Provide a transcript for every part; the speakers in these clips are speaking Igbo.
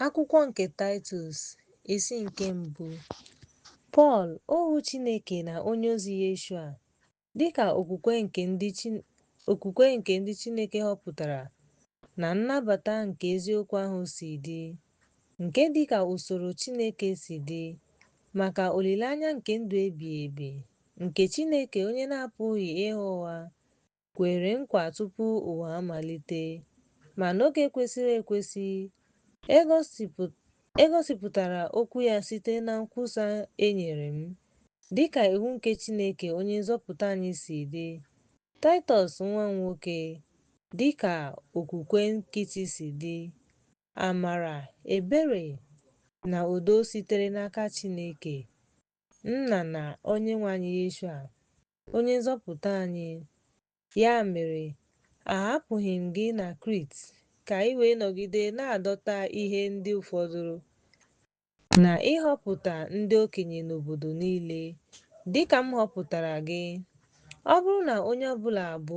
Akwụkwọ nke Taịtọs, isi nke mbụ. Pọl, ohu Chineke na onyeozi Yeshua, dịka okwukwe nke ndị Chineke họpụtara na nnabata nke eziokwu ahụ si dị, nke dịka usoro Chineke si dị, maka olileanya nke ndụ ebighị ebi, nke Chineke onye na-apụghị ịgha ụgha kwere nkwa tupu ụwa amalite, ma n'oge kwesịrị ekwesị, e gosipụtara okwu ya site na nkwusa e nyere m, dịka iwu nke Chineke Onye nzọpụta anyị si dị. Taịtọs nwa m nwoke, dịka okwukwe nkịtị si dị, amara, ebere na udo sitere n'aka Chineke Nna na Onyenwe anyị Yeshua, Onye nzọpụta anyị. Ya mere, ahapụghị m gị na Krit ka i wee nọgide na-adọta ihe ndị fọdụrụ, na ịhọpụta ndị okenye n'obodo niile, dịka m họpụtara gị. Ọ bụrụ na onye ọbụla bụ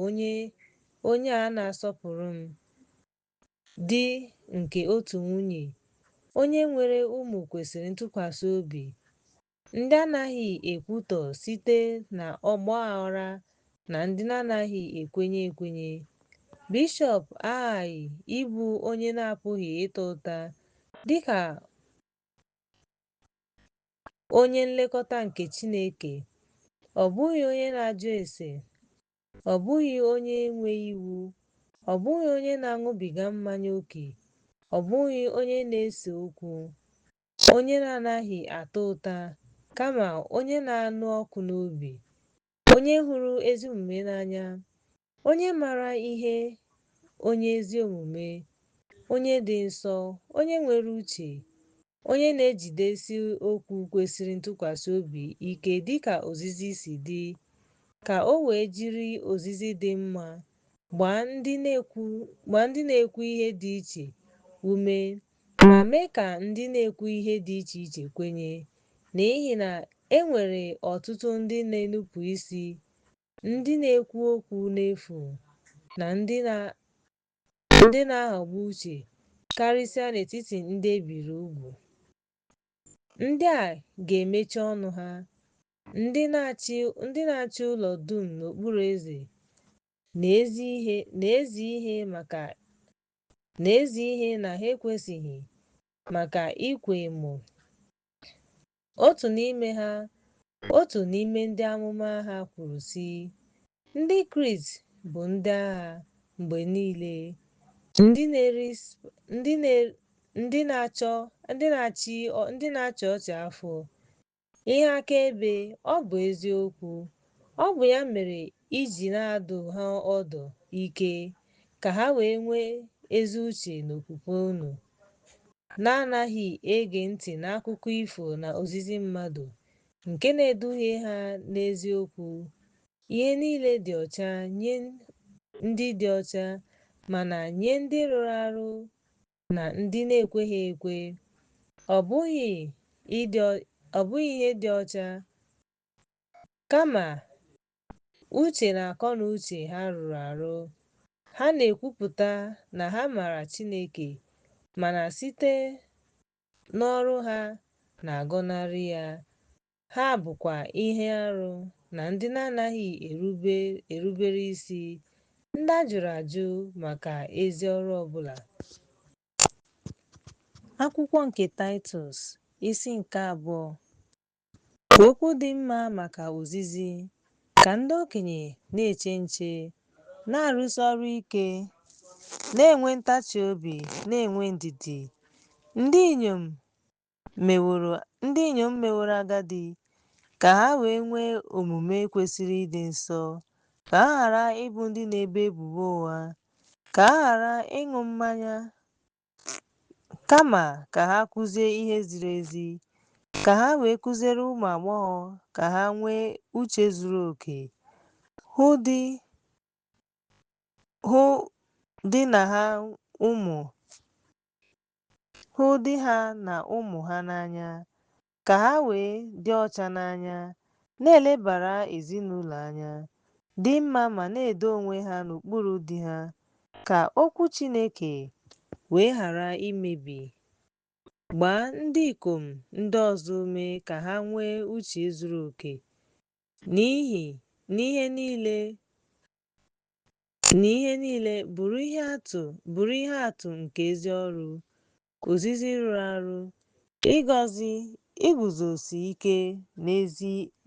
onye a na-asọpụrụ m, di nke otu nwunye, onye nwere ụmụ kwesịrị ntụkwasị obi, ndị anaghị ekwutọ site na ọgba aghara na ndị na-anaghị ekwenye ekwenye. Bishọp aghaghị ịbụ onye na-apụghị ịta ụta, dịka onye nlekọta nke Chineke, ọ bụghị onye na-ajụ ase, ọ bụghị onye nwe iwu, ọ bụghị onye na-aṅụbiga mmanya ókè, ọ bụghị onye na-ese okwu, onye na-anaghị ata ụta, kama onye na-anụ ọkụ n'obi, onye hụrụ ezi omume n'anya, onye maara ihe, onye ezi omume, onye dị nsọ, onye nwere uche, onye na-ejidesi okwu kwesịrị ntụkwasị obi ike dịka ozizi si dị, ka o wee jiri ozizi dị mma gbaa ndị na-ekwu ihe dị iche ume ma mee ka ndị na-ekwu ihe dị iche iche kwenye, n'ihi na e nwere ọtụtụ ndị na-enupụ isi, ndị na-ekwu okwu n'efu, na ndị na-aghọgbu uche, karịsịa n'etiti ndị e biri ugwu. Ndị a ga-emechi ọnụ ha, ndị na-achị ụlọ dum n'okpuru eze, na-ezi ihe na ha ekwesịghị maka ịkwa emo. Otu n'ime ha, otu n'ime ndị amụma ha kwuru sị, Ndị Krit bụ ndị agha mgbe niile, ndị na-achị ọchị afọ. Ihe akaebe, ọ bụ eziokwu. Ọ bụ ya mere i ji na-adụ ha ọdụ ike, ka ha wee nwee ezi uche n'okwukwe unu, na-anaghị ege ntị n'akụkọ ifo na ozizi mmadụ, nke na-eduhie ha n'eziokwu. Ihe niile dị ọcha nye ndị dị ọcha, mana nye ndị rụrụ arụ na ndị na-ekweghị ekwe, ọ bụghị ihe dị ọcha, kama uche na akọ na uche ha rụrụ arụ. Ha na-ekwupụta na ha maara Chineke, mana site n'ọrụ ha na-agọnarị ya. Ha bụkwa ihe arụ na ndị na-anaghị erubere isi, ndị a jụrụ ajụ maka ezi ọrụ ọbụla. Akwụkwọ nke Taịtọs, isi nke abụọ. Kwuo okwu dị mma maka ozizi, ka ndị okenye na-eche nche, na-arụsi ọrụ ike, na-enwe ntachi obi, na-enwe ndidi. Ndị inyom meworo agadi, ka ha wee nwee omume kwesịrị ịdị nsọ, ka ha ghara ịbụ ndị na-ebo ebubo ụgha, ka ha ghara ịṅụ mmanya, kama ka ha kụzie ihe ziri ezi, ka ha wee kụziere ụmụ agbọghọ ka ha nwee uche zuru oke, hụ di ha na ụmụ ha n'anya, ka ha wee dị ọcha n'anya, na-elebara ezinụlọ anya, dị mma ma na-edo onwe ha n'okpuru di ha, ka okwu Chineke wee ghara imebi. Gbaa ndị ikom ndị ọzọ ume ka ha nwee uche zuru oke n'ihi n'ihe niile n'ihe niile bụrụ ihe atụ nke ezi ọrụ, ozizi rụrụ arụ, ịgọzi, iguzosi ike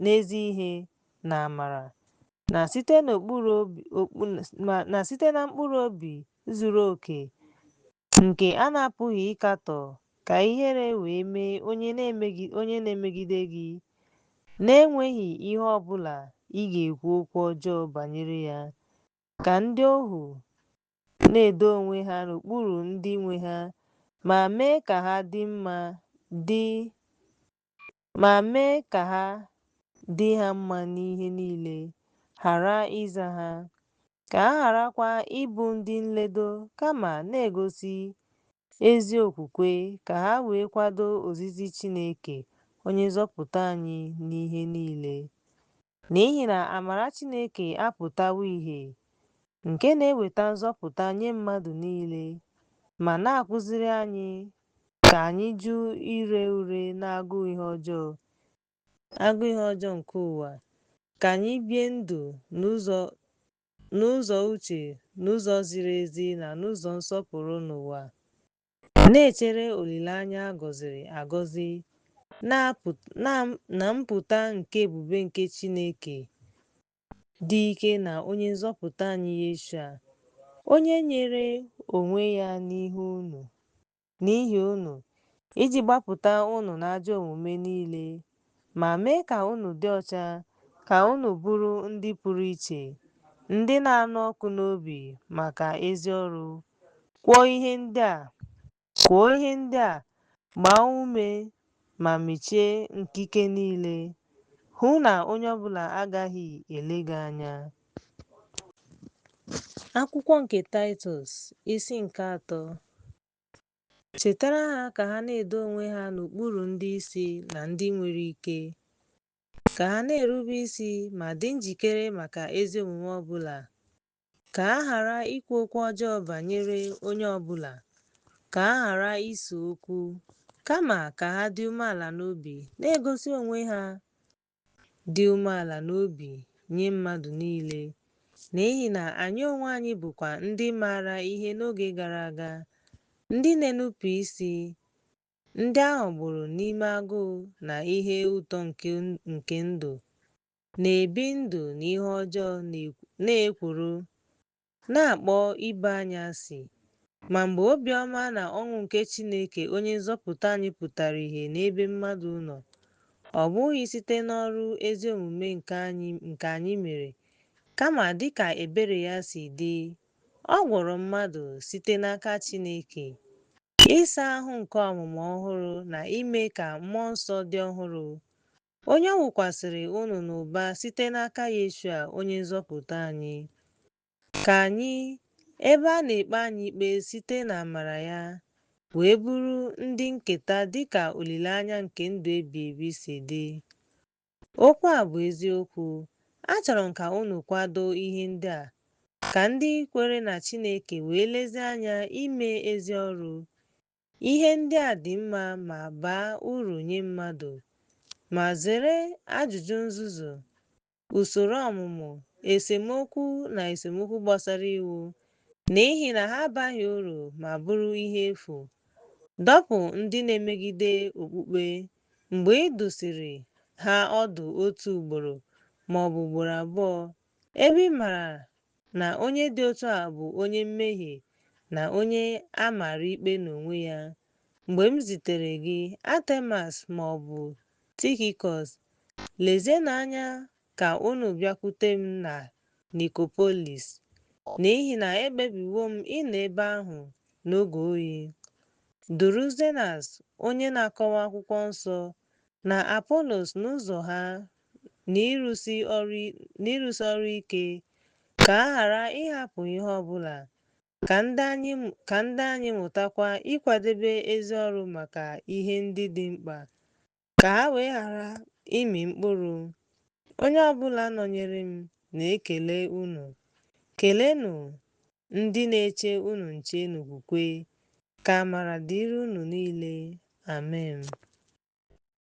n'ezi ihe, na amara, na site na mkpụrụ obi zuru oke nke a na-apụghị ịkatọ, ka ihere wee mee onye na-emegide gị, na-enweghị ihe ọ bụla ị ga-ekwu okwu ọjọọ banyere ya. Ka ndị ohu na-edo onwe ha n'okpuru ndị nwe ha ma mee ka ha dị ha mma n'ihe niile, ghara ịza ha, ka ha gharakwa ịbụ ndị nledo, kama na-egosi ezi okwukwe, ka ha wee kwado ozizi Chineke Onye Nzọpụta anyị n'ihe niile. N'ihi na amara Chineke apụtawo ìhè, nke na-eweta nzọpụta nye mmadụ niile, ma na-akụziri anyị ka anyị jụ ire ure n'agụụ ihe ọjọọ nke ụwa, ka anyị bie ndụ n'ụzọ uche, n'ụzọ ziri ezi na n'ụzọ nsọpụrụ n'ụwa, na-echere olileanya a gọziri agọzi na mpụta nke ebube nke Chineke dị ike na Onye Nzọpụta anyị Yeshua, onye nyere onwe ya n'ihi unu, iji gbapụta unu n'ajọ omume niile, ma mee ka unu dị ọcha, ka unu bụrụ ndị pụrụ iche, ndị na-anụ ọkụ n'obi maka ezi ọrụ. Kwuo ihe ndị a, gbaa ume ma mechie nkike niile. Hụ na onye ọbụla agaghị ele gị anya. Akwụkwọ nke Taịtọs, isi nke atọ. Chetara ha ka ha na-edo onwe ha n'okpuru ndị isi na ndị nwere ike, ka ha na-erube isi ma dị njikere maka ezi omume ọ bụla, ka ha ghara ikwu okwu ọjọọ banyere onye ọ bụla, ka ha ghara ise okwu, kama ka ha dị umeala n'obi, na-egosi onwe ha dị umeala n'obi nye mmadụ niile. N'ihi na anyị onwe anyị bụkwa ndị maara ihe n'oge gara aga, ndị na-enupụ isi, ndị a ghọgburu n'ime agụụ na ihe ụtọ nke ndụ, na-ebi ndụ n'ihe ọjọọ na ekworo, na-akpọ ibe anyị asị. Ma mgbe obiọma na ọṅụ nke Chineke Onye Nzọpụta anyị pụtara ìhè n'ebe mmadụ nọ, ọ bụghị site n'ọrụ ezi omume nke anyị mere, kama dịka ebere ya si dị, ọ gwọrọ mmadụ site n'aka Chineke, ịsa ahụ nke ọmụmụ ọhụrụ na ime ka mmụọ nsọ dị ọhụrụ, onye ọ wụkwasịrị unu n'ụba site n'aka Yeshua Onye Nzọpụta anyị. Ka anyị, ebe a na-ekpe anyị ikpe site n'amara ya, wee bụrụ ndị nketa dịka olileanya nke ndụ ebi ebi si dị. Okwu a bụ eziokwu. Achọrọ m ka unu kwado ihe ndị a, ka ndị kwere na Chineke wee lezie anya ime ezi ọrụ. Ihe ndị a dị mma ma baa uru nye mmadụ, ma zere ajụjụ nzuzu, usoro ọmụmụ, esemokwu na esemokwu gbasara iwu, n'ihi na ha abaghị uru ma bụrụ ihe efu. Dọpụ ndị na-emegide okpukpe mgbe ị dụsịrị ha ọdụ otu ugboro ma ọ bụ ugboro abụọ, ebe ị maara na onye dị otu a bụ onye mmehie na onye a mara ikpe n'onwe ya. Mgbe m zitere gị Atemas ma ọ bụ Tikikọs, lezienụ anya ka unu bịakwute m na Nikopolis, n'ihi na ekpebiwo m ịnọ ebe ahụ n'oge oyi. Duru Zenas onye na-akọwa akwụkwọ nsọ na Apolos n'ụzọ ha n'ịrụsi ọrụ ike, ka ha ghara ịhapụ ihe ọ bụla, ka ndị anyị mụtakwa ịkwadebe ezi ọrụ maka ihe ndị dị mkpa, ka ha wee ghara ịmị mkpụrụ. Onye ọ bụla nọnyere m na-ekele unu. Keleenụ ndị na-eche unu nche n'okwukwe. Ka amara dịrị unu niile. Amen.